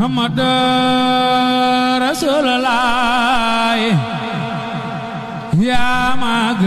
Muhammad Rasulullah ya mag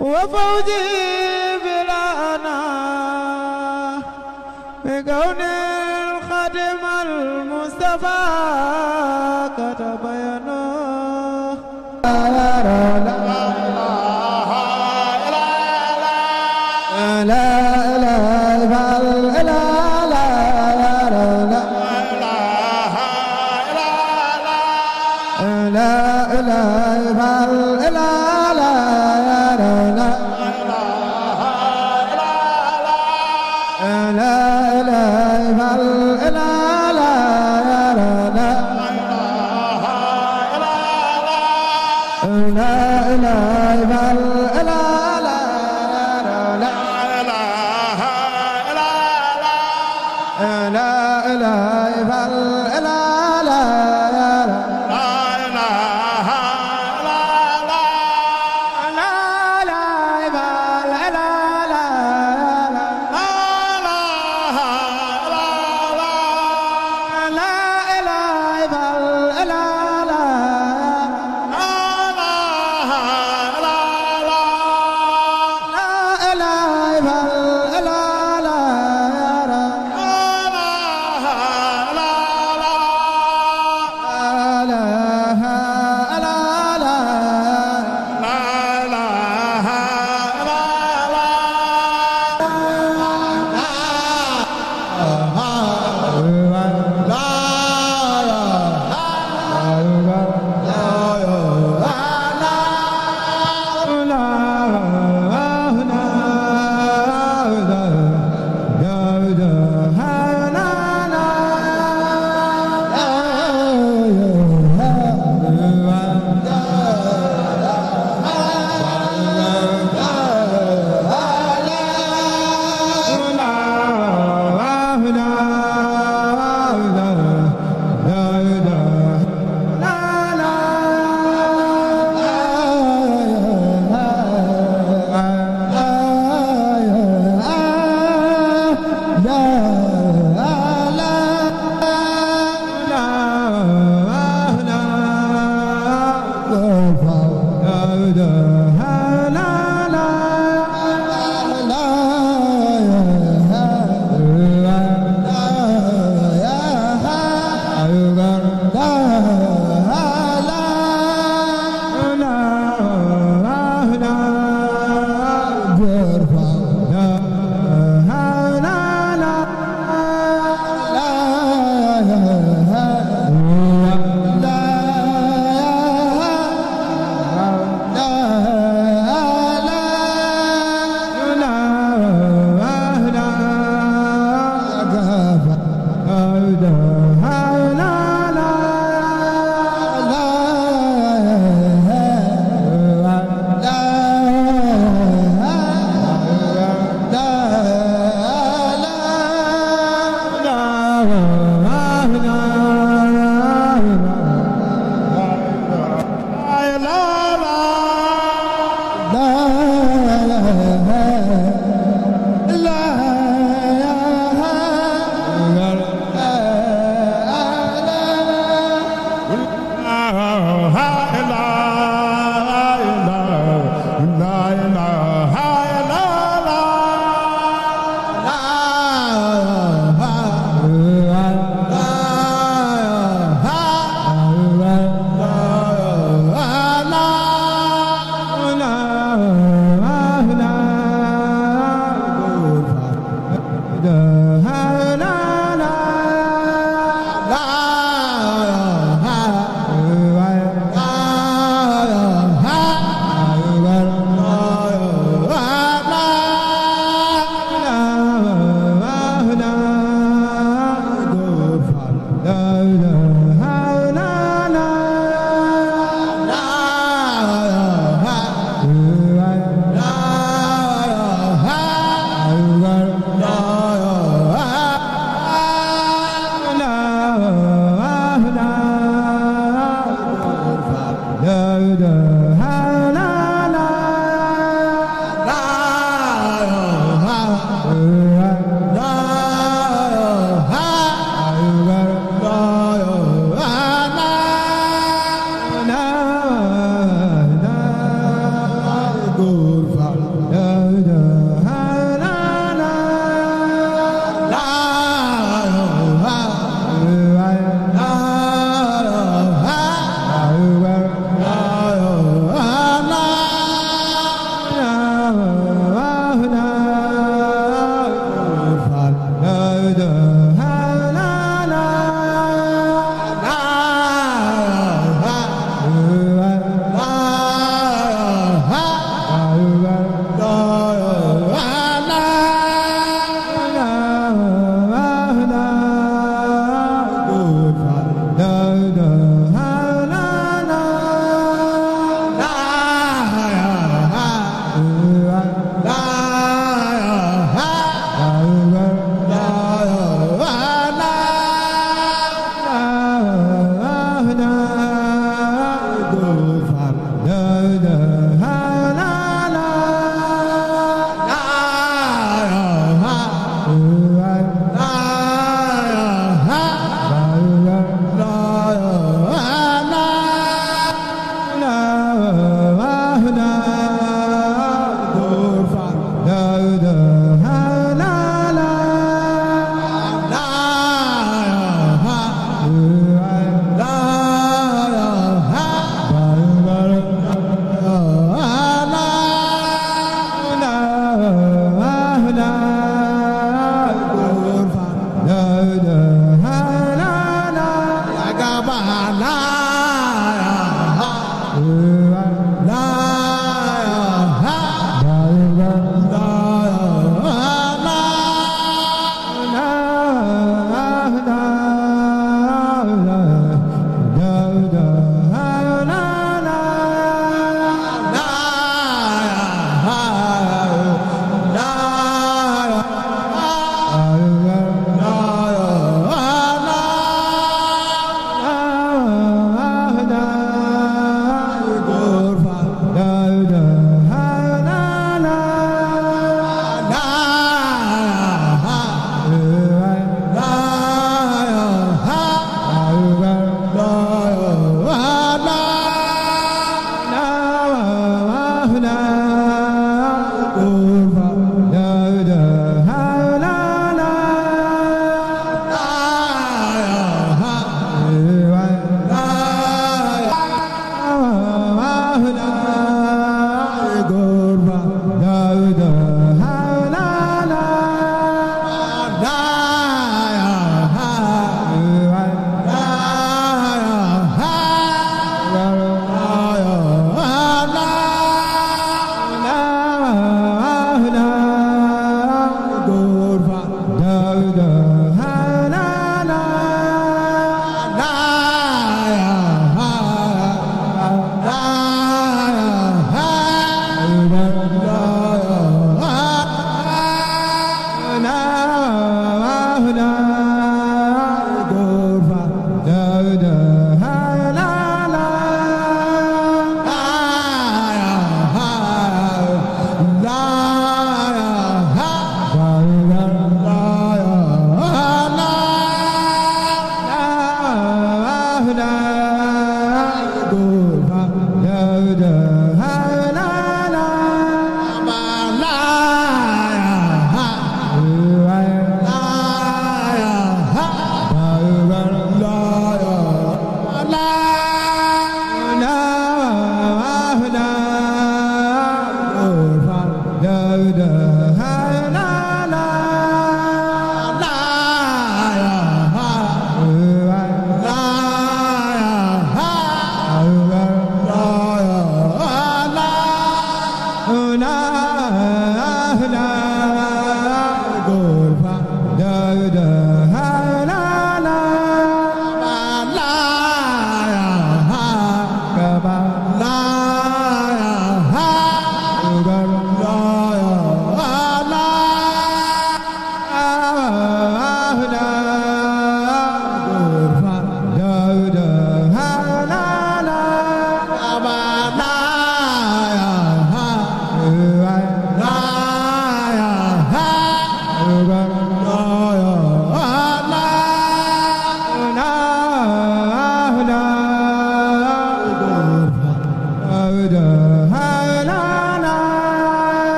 وفوزي بلانا بكون الخادم المصطفى كتب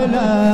la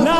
la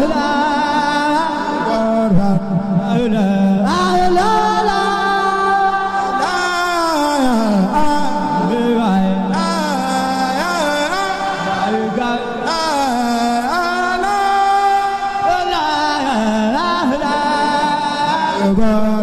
la la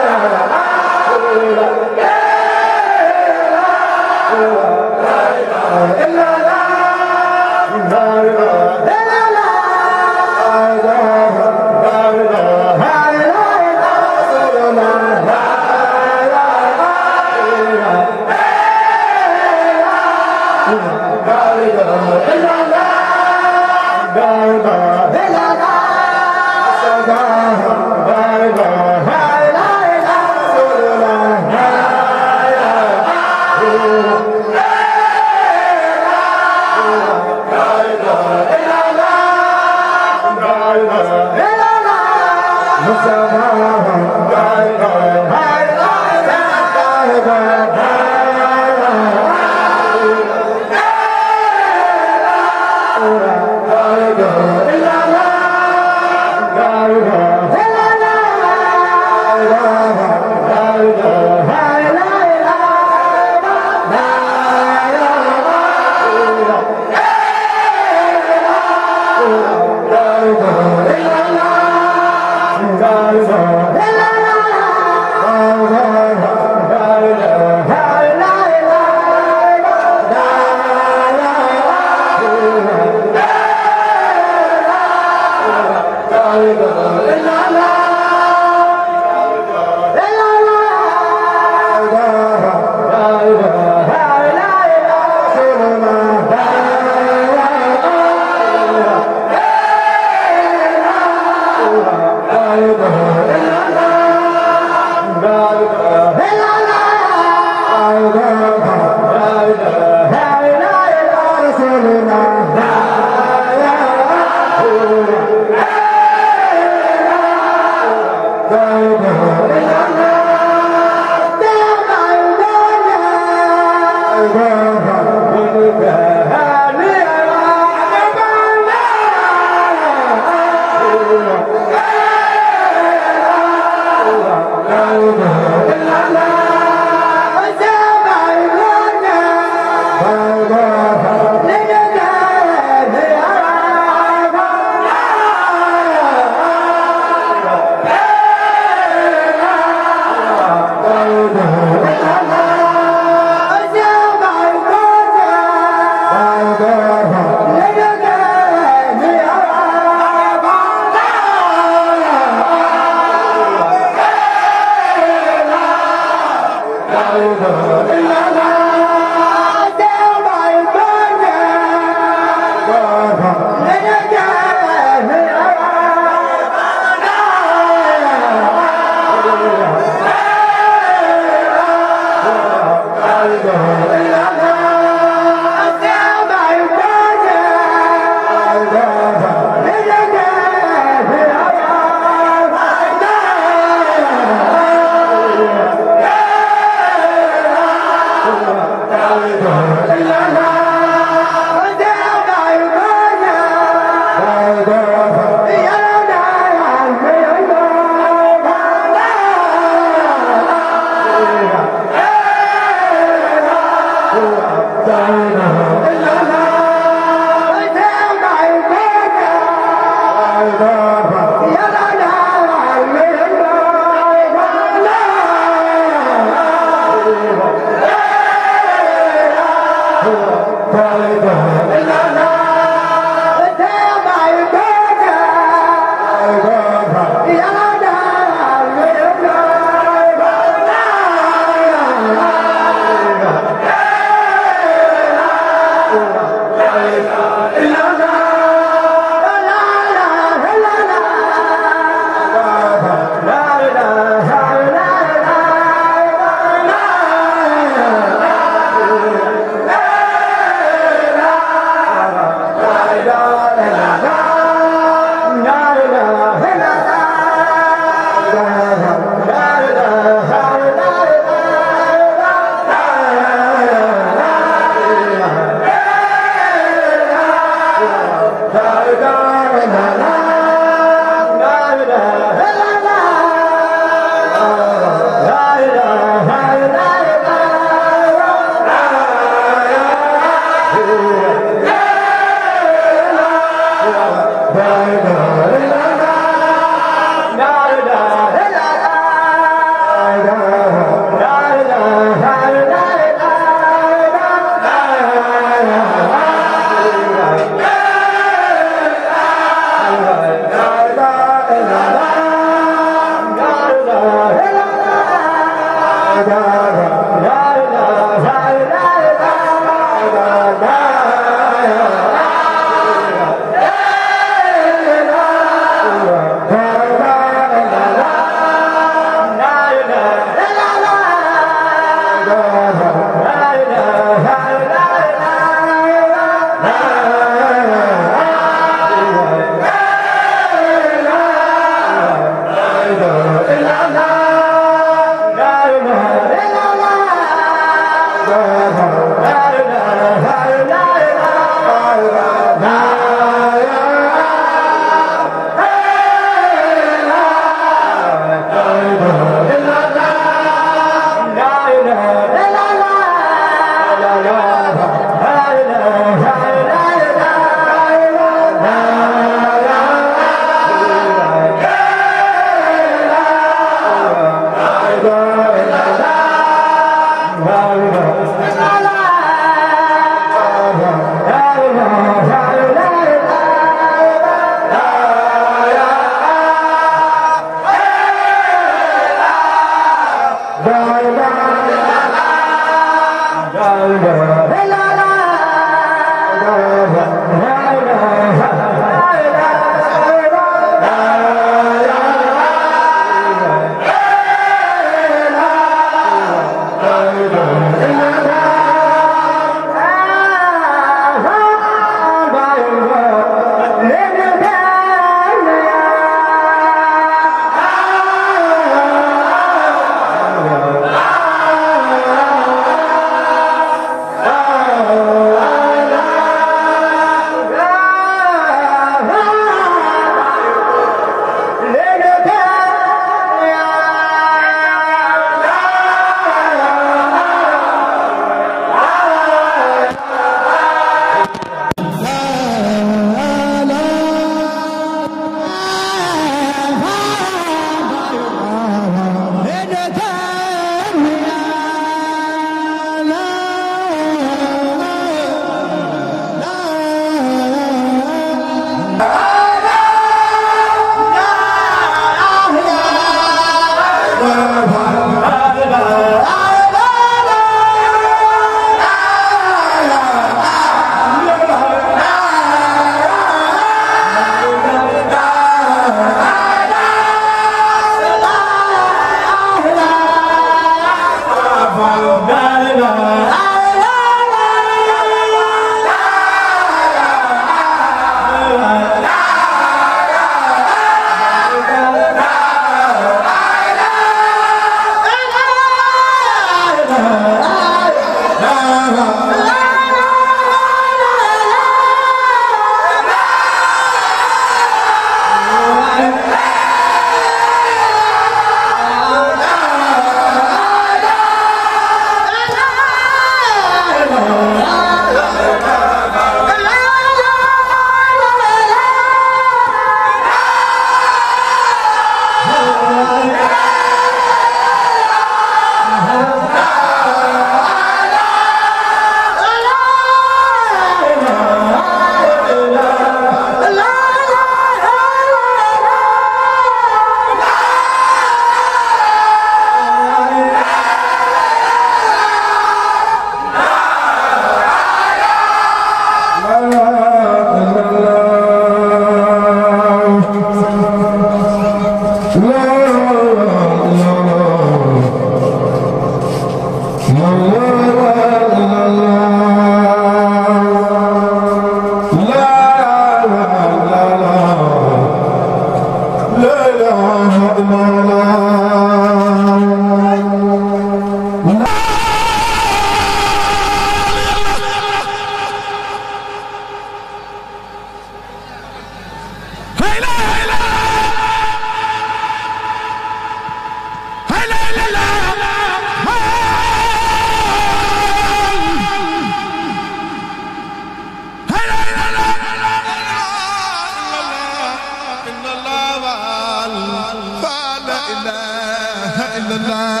إلا الله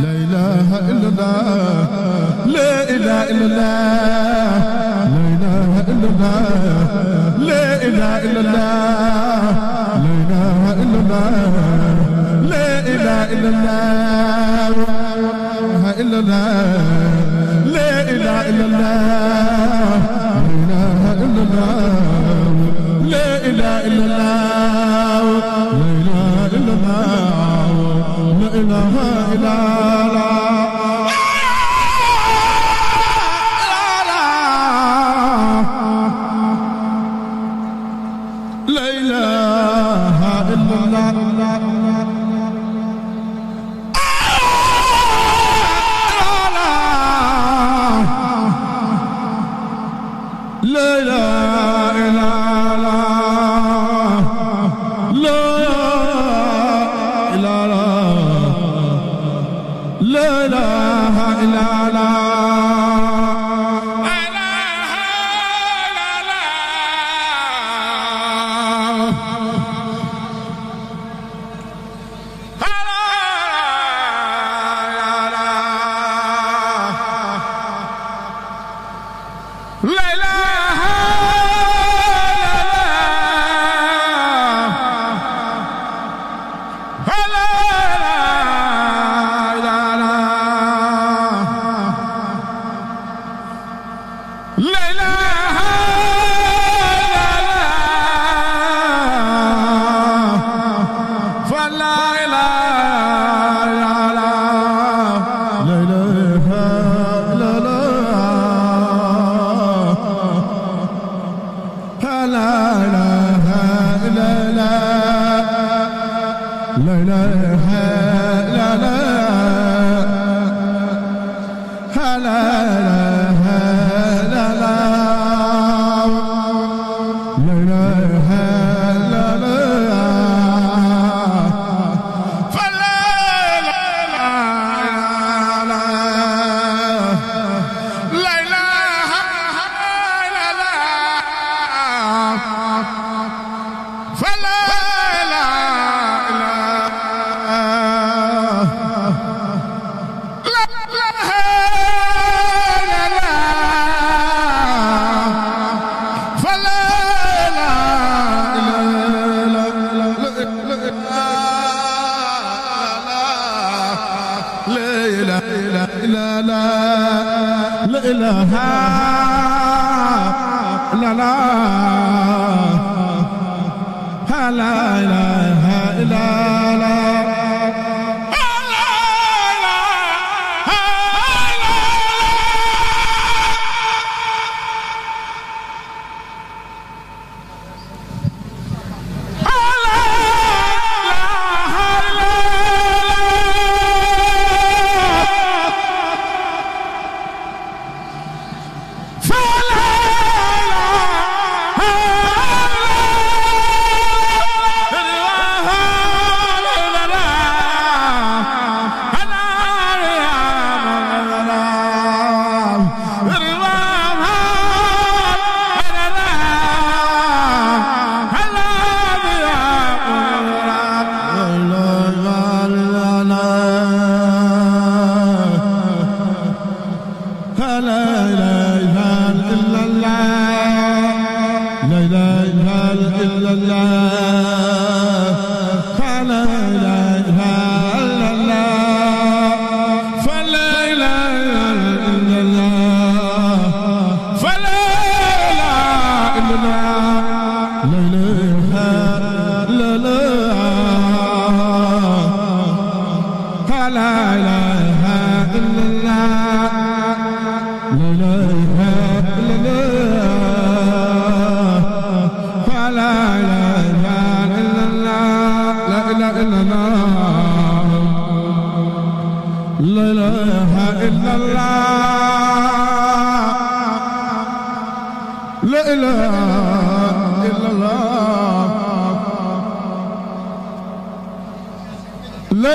لا إله إلا الله لا إله إلا الله لا إله إلا الله لا إله إلا الله إلا الله لا إله إلا الله لا إله إلا الله لا إله إلا الله لا إله إلا الله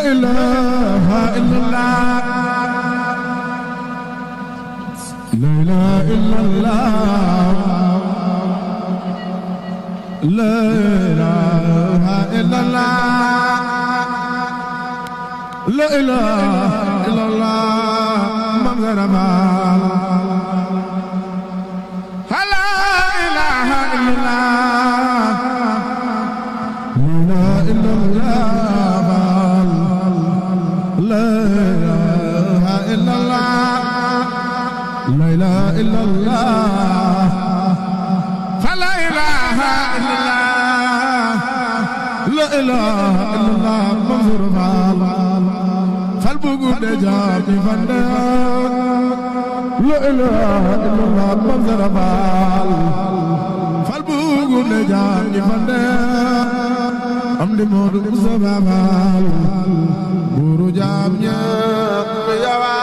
لا إله إلا الله لا إله إلا الله la ilaha illallah mam zaramal la ilaha illallah la illallah la ilaha illallah la ilaha illallah la ilaha illallah la ilaha illallah manzur fal fal bugu de jabi fande la ilaha illallah manzur fal fal bugu de jabi fande am di modu mustafa fal guru jam ñepp yawa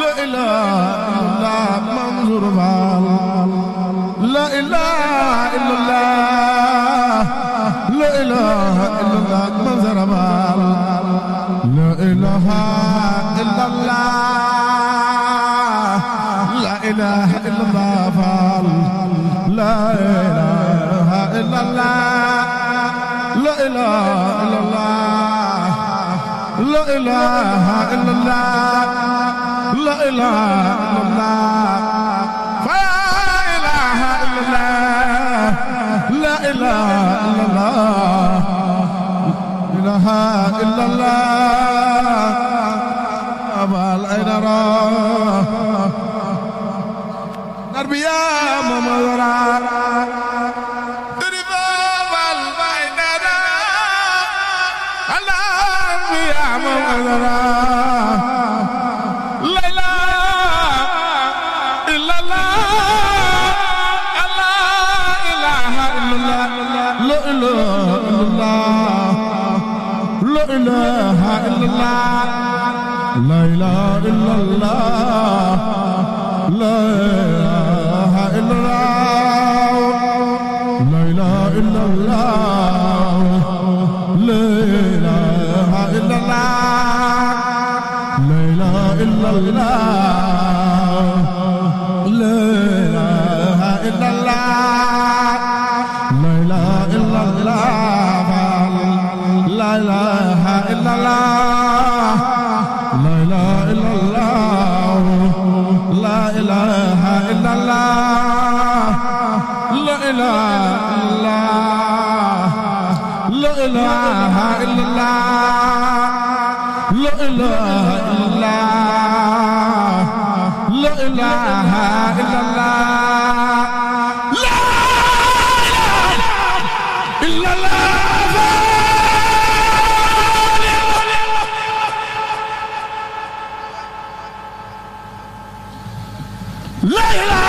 la ilaha illallah manzur fal la ilaha illallah la ilaha illallah man zarabal la ilaha illallah la ilaha illallah fal la ilaha illallah la ilaha illallah la ilaha illallah la ilaha illallah لا إله إلا الله إله إلا الله أبا العينرا نربيا ممرا رباب العينرا الله يا ممرا لا إله إلا الله لا إله إلا الله لا إله إلا الله لا إله إلا الله لا إله إلا الله لا إله إلا الله لا إله إلا الله لا إله إلا الله لا إله إلا الله لا إله إلا الله لا إله إلا الله لا إله إلا الله لا إله إلا الله لا إله إلا الله لا إله إلا الله لا إله إلا الله إلا الله لا إله إلا الله لا إله إلا الله لا إله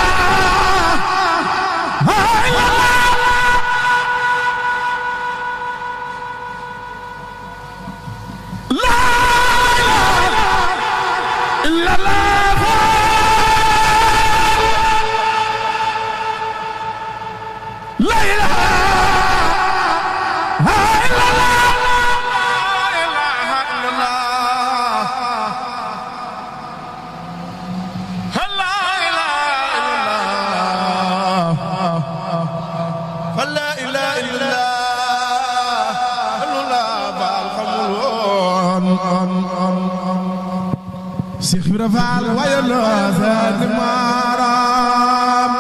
Cheikh Ibra Fall wayala zaat maram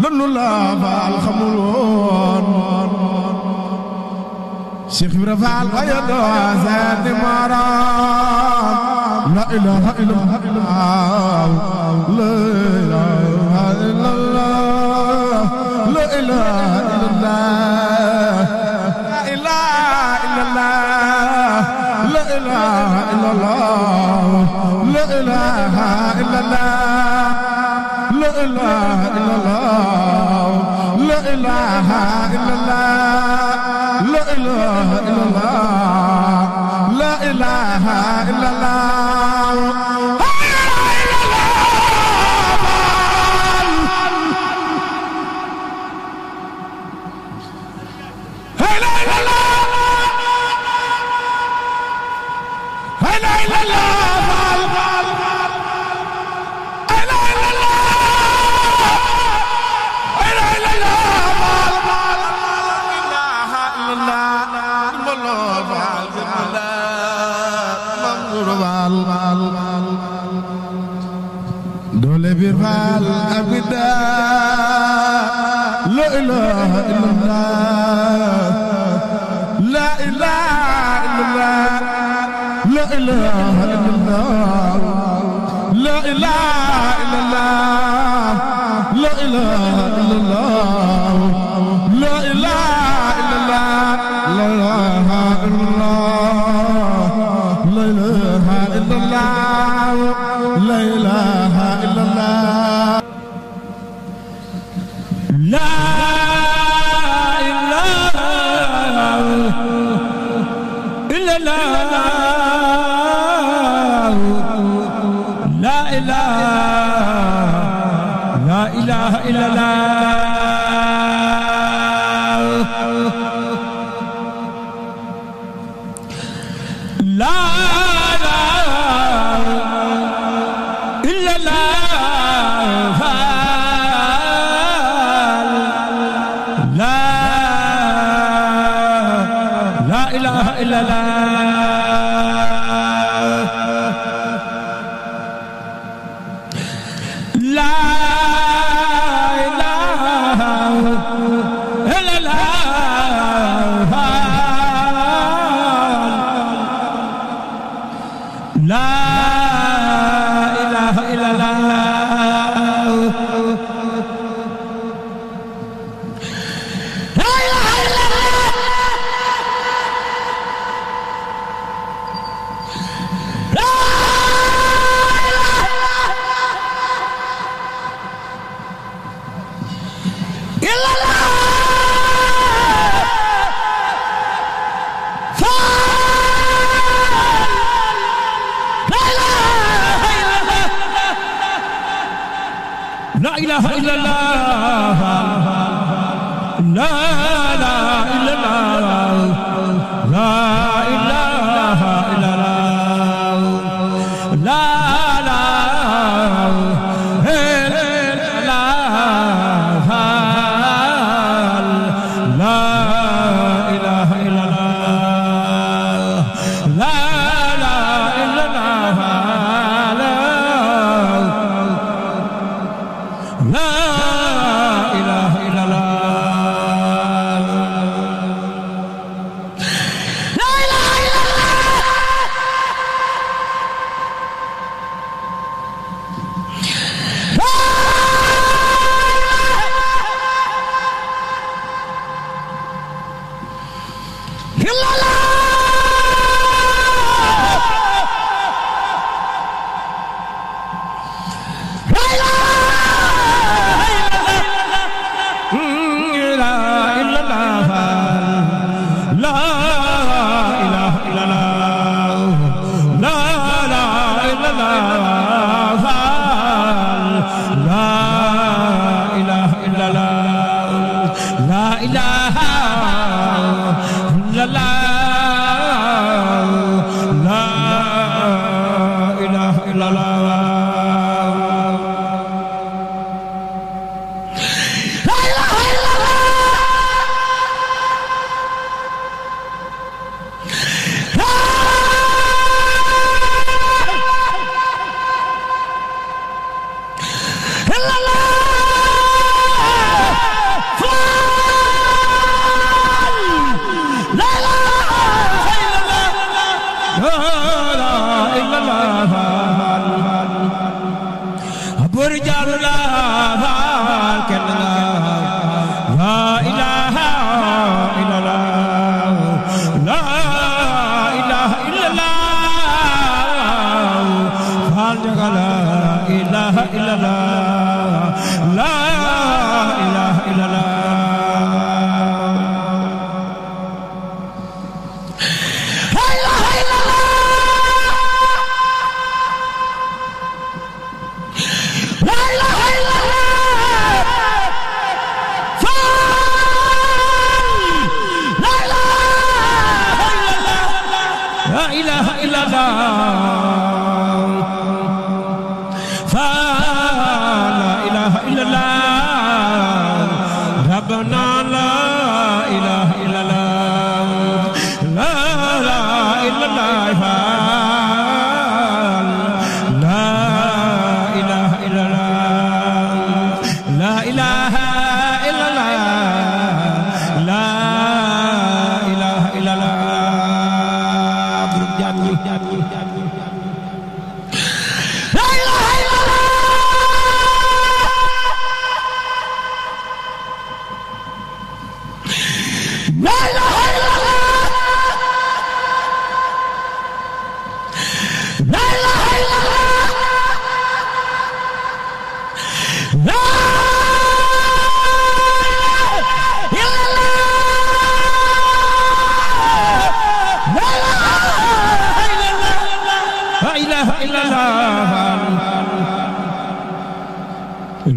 lanu la Fall xamul woon Cheikh Ibra Fall wayala zaat maram la ilaha illallah la ilaha illallah la ilaha illallah la ilaha illallah la ilaha illallah la ilaha illallah la ilaha illallah la ilaha illallah la ilaha illallah la ilaha illallah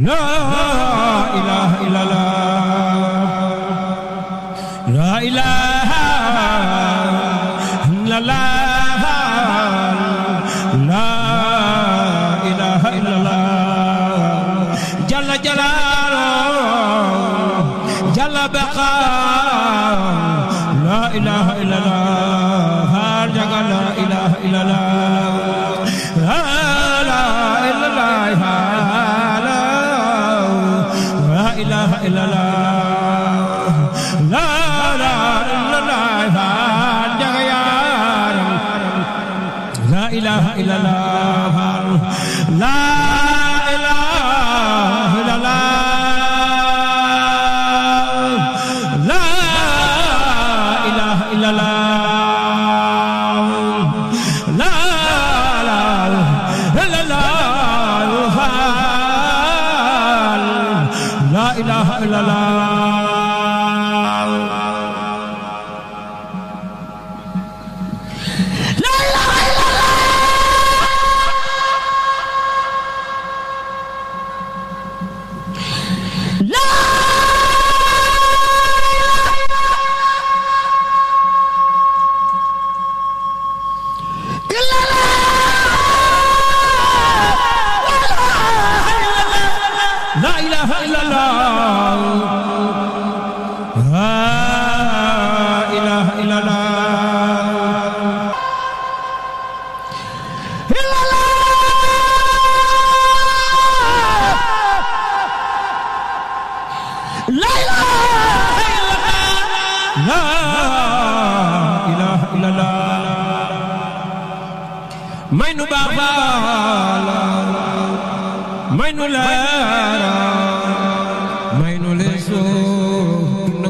la ilaha illallah la ilaha illallah la ilaha illallah jalla jalaluhu jalla baqa la ilaha illallah har jaga la ilaha illallah la ilaha illallah la ilaha illallah la ilaha jaga ya la ilaha illallah la ilaha illallah la ilaha illallah la ilaha illallah maynu baaxala maynu leera maynu leeso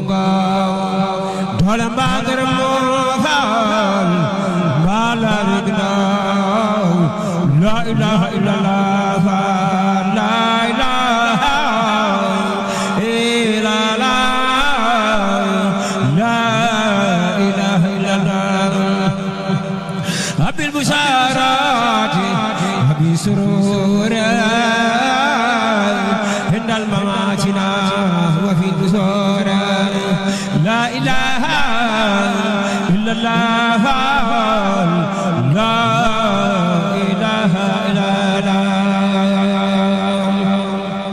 nga doole mbaagar moo faal mbala rigna la ilaha illallah la ilaha illallah la ilaha illallah abil busharati abi surura indal mamatina wa fi nusura la ilaha illallah la ilaha illallah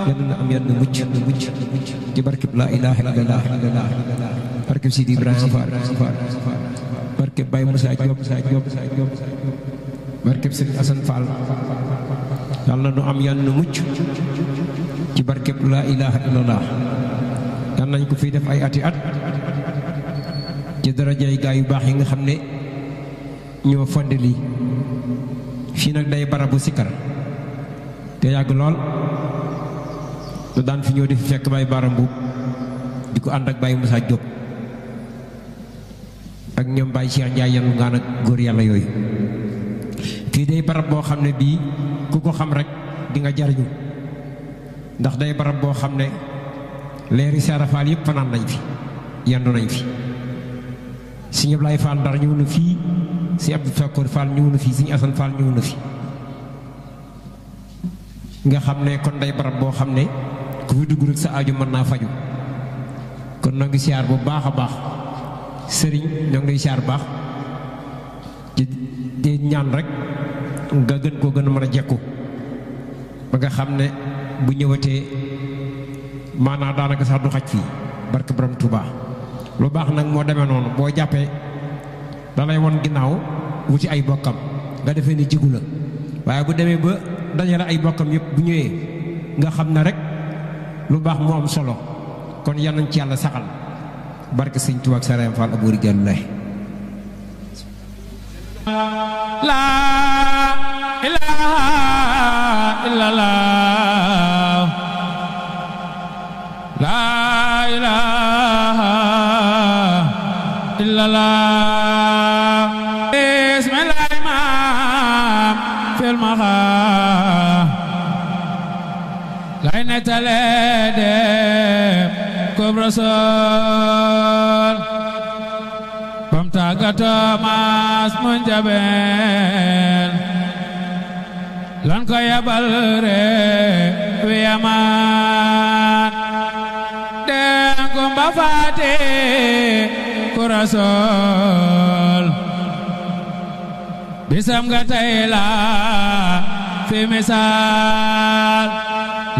yàlla am yàlla mucc ci barkeb la ilaha illallah barkeb Sidi Ibrahima Fall barkeb Baye Moussa Diop barkeb Serigne Assane Fall yàlla nu am yàlla nu mucc ci barkeb la ilaha illallah yàlla nañ ko fi def ay ati at ci darajay gaa yu baax yi nga xam ne ñoo fonde lii fii nag day barabu sikkar te yàgg lool lu daan fi ñëw di fi fekk Baye Bara Mbuub di ko ànd ak Baye Moussa Diop ak ñoom Baye Cheikh Ndiaye yanu ngaan ak góor yàlla yooyu fii day barab boo xam ne bii ku ko xam rek di nga jariñu ndax day barab boo xam ne leeri Seera Faal yëpp fanaan nañ fi yendu nañ fi si ñëpp lay Faal Ndar ñëw na fii si Abdou Fakkoor Faal ñëw na fii si Asan Faal ñëw na fi nga xam ne kon day barab boo xam ne ku fi dugg rek sa aju mën naa faju kon noo ngi siyaar bu baax a baax sëriñ ñoo ngi lay siyaar baax di ñaan rek nga gën koo gën a mën a jekku ba nga xam ne bu ñëwatee maanaa daanaka sax du xaj fii barke borom Touba lu baax nag moo demee noonu boo jàppee dalay won ginnaaw wuti ay bokkam nga defee ni jigu la waaye bu demee ba dajale ay bokkam yëpp bu ñëwee nga xam ne rek lu baax moo am solo kon yal nañ ci yàlla saxal barke sëñ Tuubaa ak Sëriñ Fall Abou Rijaalullaah la ilaha illallah la ilaha illallah bismillah imam fil maha lay netale de kubra sol bam tàggatoo mas mun jabel lan ko yabal reew Yaman den ko mba faate ku Rasool bisam nga tey la fi misaal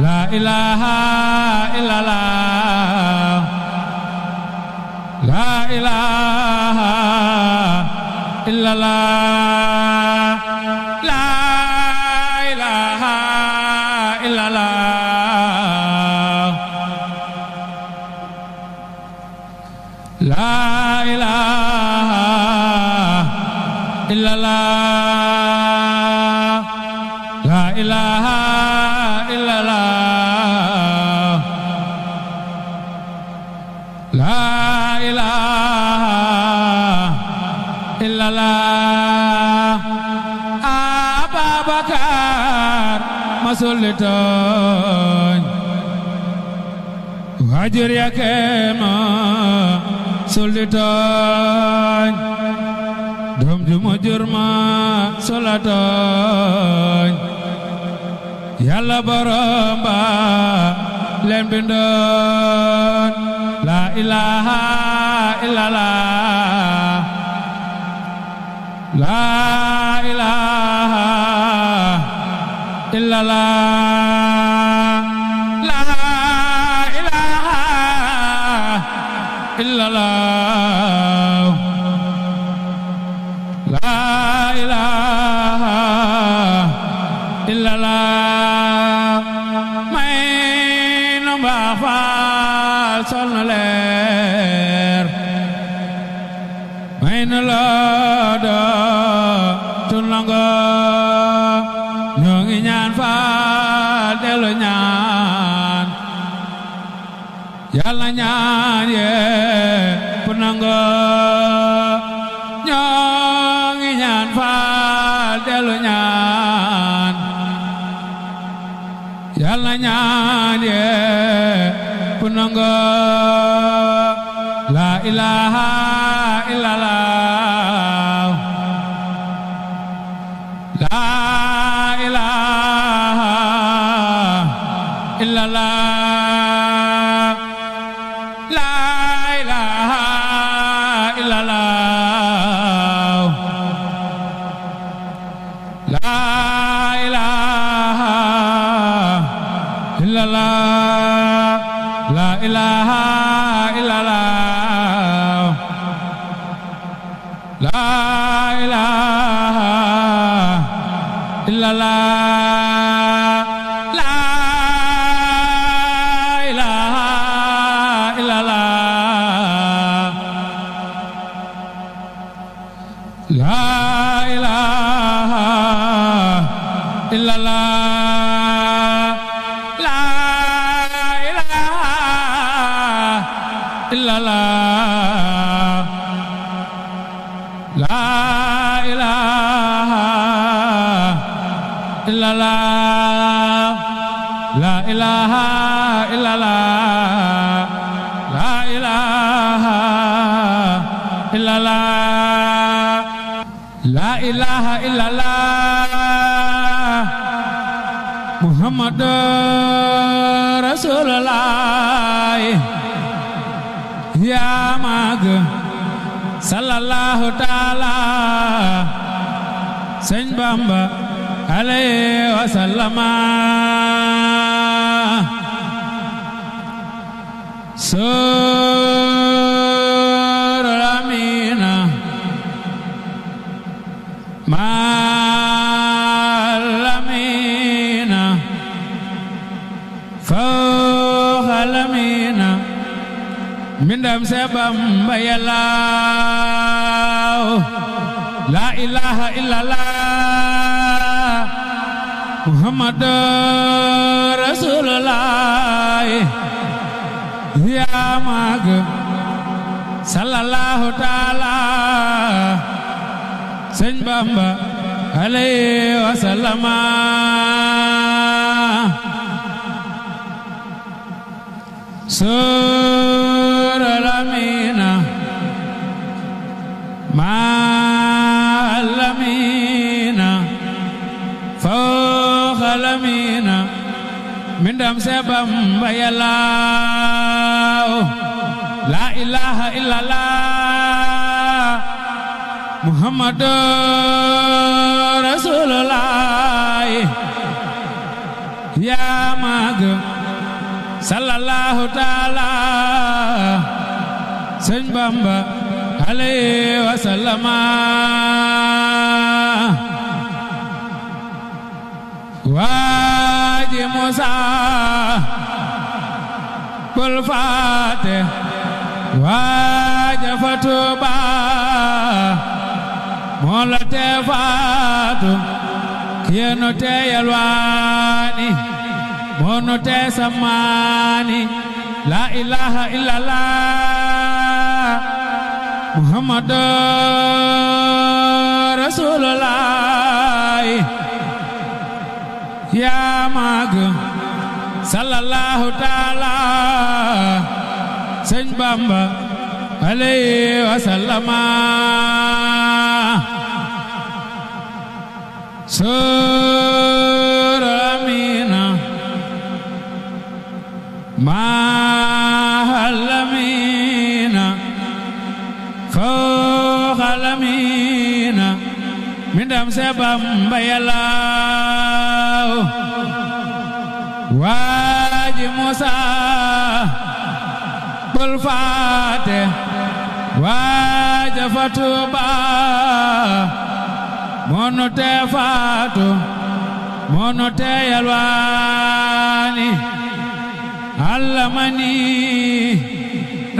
la ilaha illallah la ilaha illallah la ilaha illallah la ilaha illallah la ilaha illallah la ilaha illallah Ababakar masul di tooñ waajur ya kenn masul di tooñ doom ju mu jur masul la tooñ Yàlla borom ba leen bindoon la ilaha illallah la ilaha illallah la ilaha illallah la ilaha illallah may nu mbaax faal sol na leer may nu loodo tun longo ñoo ngi ñaan faal dellu ñaan Yàlla ñaan yépp nango ñoo ngi ñaan faal dellu ñaan Yàlla ñaan yépp nango la ilaha illallah la ilaha illallah la ilaha illallah la ilaha illallah la ilaha illallah la ilaha illallah la ilaha illallah la ilaha illallah la ilaha illallah la ilaha illallah la ilaha illallah la ilaha illallah la ilaha illallah Muhammadur Rasulullah ya mag sallallahu taala Sëñ Bamba alayhi wa sallama Surul Amina Malamina Fawqal Amina Mindam se Bamba Yàlla la ilaha illallah Muhammadur Rasulullah ya mag sallallahu taala Sëñ Bamba alayhi wa sallama Surul Amina Malamina mindam se Bamba yàllaaw la ilaha illallah muhammadu rasulullah yaa mag sallallahu taala sëñ Bamba alayhi wa sallama waaji Musa bul faate waaja fa Tuuba moo la te faatu kiyenu te yalwaani moo nu te samaani la ilaha illallah muhammadu rasulullah yaa mag sallallahu taala sëñ Bamba alayhi wa sallama suura Amina mahal Amina fawqal Amina mindam se Bamba yàllaaw waaji Musa bul faate waaja fa Tuuba moonu te faatu moonu te yalwaani allamani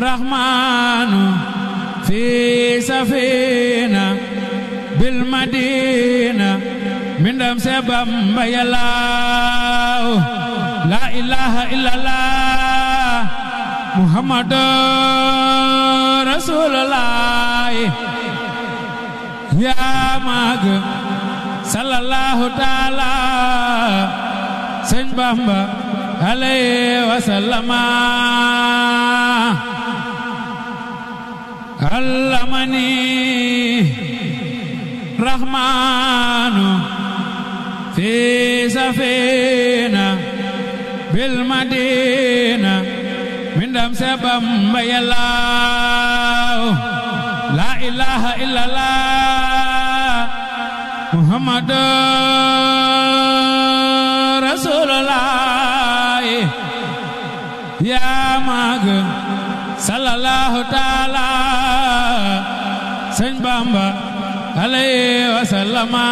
rahmaanu fi safina bil madina mindam se Bamba yàllaaw la ilaha illallah muhammadu rasulullah yaa mag sallallahu taala sëñ Bamba alayhi wa sallama allamani rahmanu fi safina bil madina mindam se Bamba yàllaaw la ilaha illallah muhammadu rasulullah yaa mag sallallahu taala sëñ Bamba alayhi wa sallama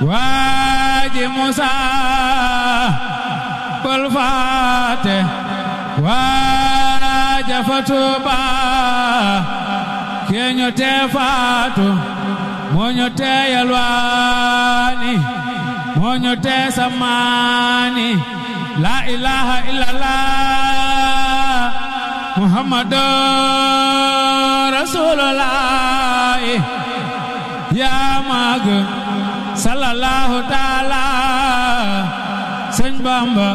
waaji Musa bul faate waaja fa Tuuba keño te faatu moño te yalwaani moño te samaani la ilaha illallah muhammadu rasulullah yaa mag sallallahu taala sëñ Bamba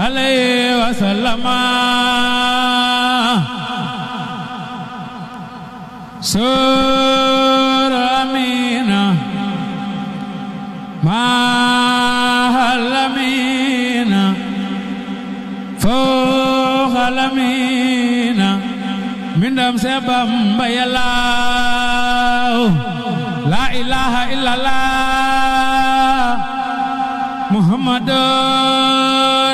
alayhi wa sallama suura Amina mahal Amina fawqal Amina mindam se Bamba yàllaaw la ilaha illallah muhammadu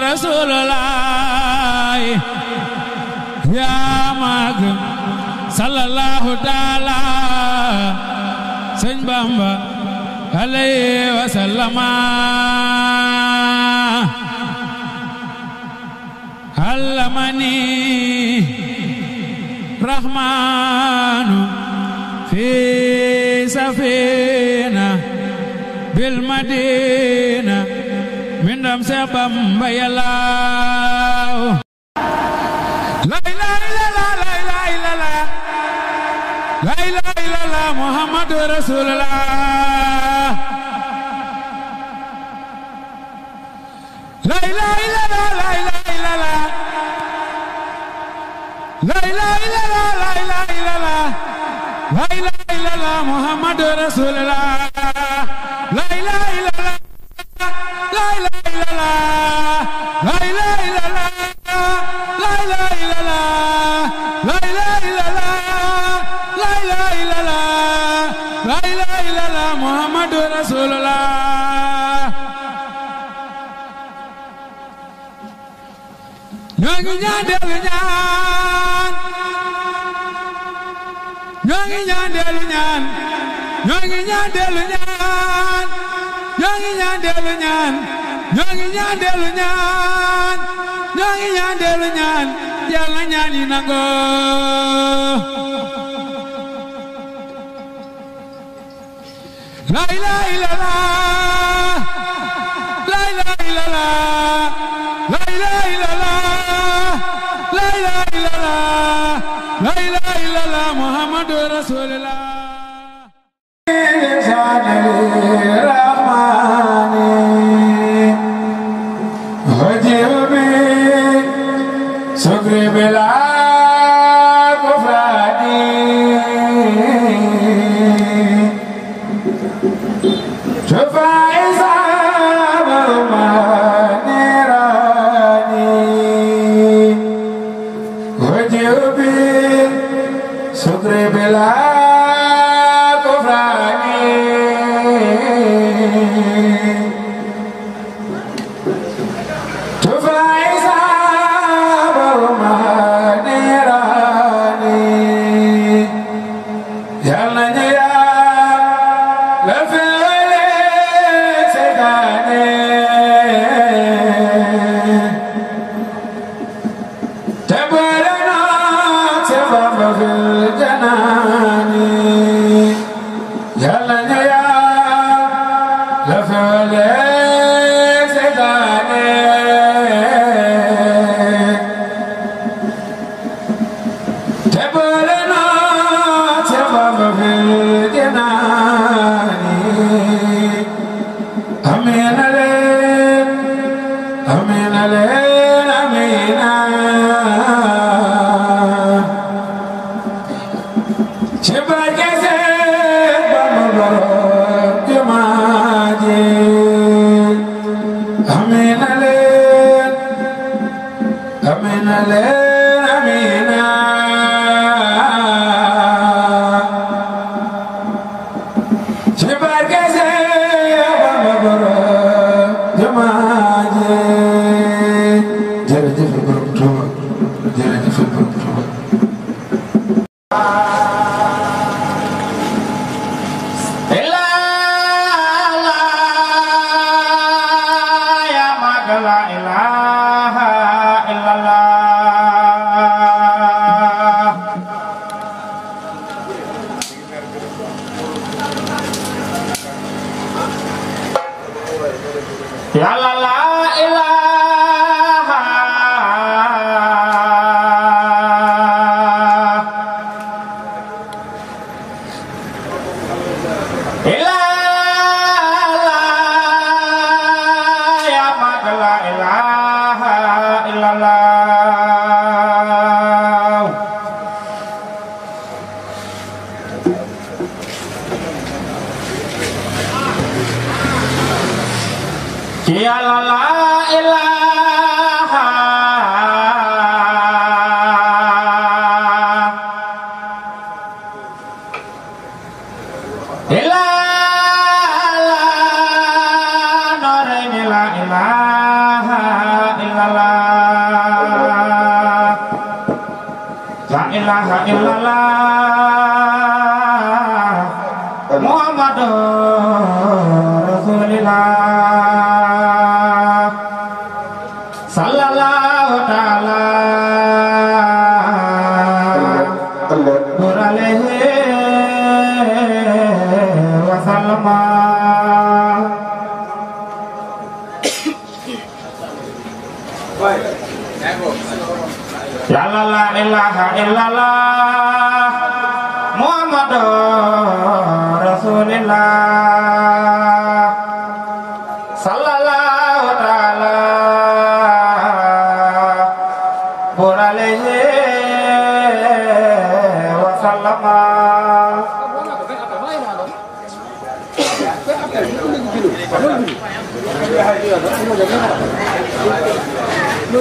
rasulullah yaa mag sallallahu taala sëñ Bamba alayhi wa sallama allamani rahmanu fi safina bil madina mindam se Bamba yàllaaw la ilaha illallah la ilaha illallah la ilaha illallah muhammadu rasulullah la ilaha illallah la ilaha illallah la ilaha illallah la ilaha illallah la ilaha illallah muhammadu rasulullah la ilaha illallah la Muhammadu Rasulullah ñoo ngi ñaan dellu ñaan ñoo ngi ñaan dellu ñaan ñoo ngi ñaan dellu ñaan ñoo ngi ñaan dellu ñaan ñoo ngi ñaan dellu ñaan ñoo ngi ñaan dellu ñaan Yàlla ñaan yi nangoo la ilaha illallah la ilaha illallah la ilaha illallah la ilaha illallah la ilaha illallah Muhammadu Rasulullah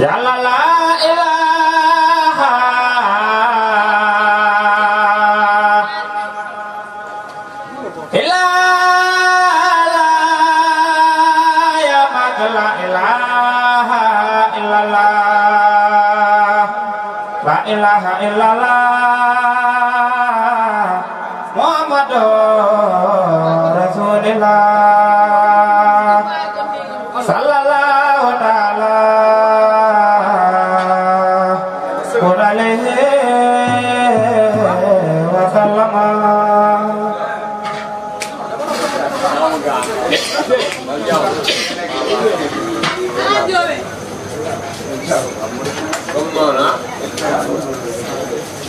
Ya la la ilaha illallah ya la ilaha illallah la ilaha illallah Muhammadur Rasulullah sallallahu ta'ala wa sallama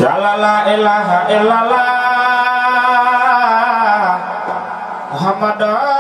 Ya la ilaha illallah Muhammadur